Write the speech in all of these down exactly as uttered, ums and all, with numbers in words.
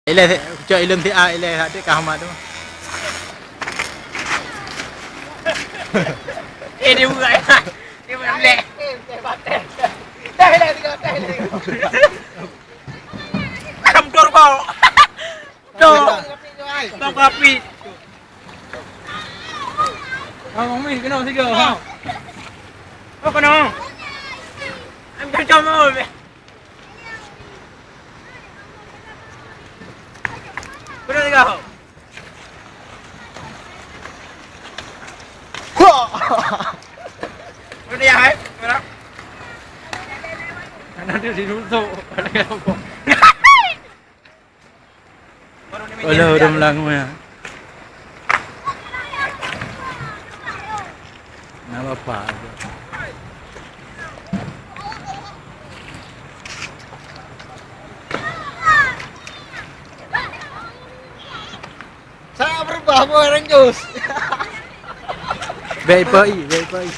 Ilée, cok ilôn siat, ilée hati ka hama tu. Eh, dia buka ya. Dia buka lek. Dah, dah, dah, dah, dah. Kam dor kau. Dor. Kau kapi. Kau ngomong kena tiga. Kau kena. Am cam-cam. Kena tiga. Kena ya, hai. Kena. Karena dia dinutuk. Walau udah melangui ya. Nak apa? Saya berubah, bukan Ranjus. Baik, Pak I, baik, Pak I.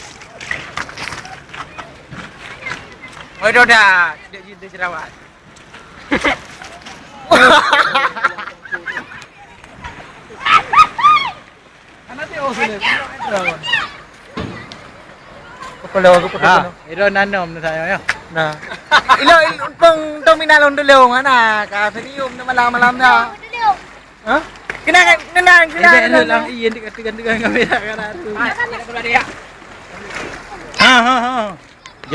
Oi, Doda, tidak cinta jerawat. Apa lawan aku? Ha, iro nanom tu saya ya. Nah. Ilo, ilo, tong, tong mina lon dulu, mana? Ka senyum tu malam-malam dah. Ha? Kena, kena, kena, kena. Ilo, ilo, ilo. Iya, dia kata gantungan kamera kan tu. Ha, ha, ha.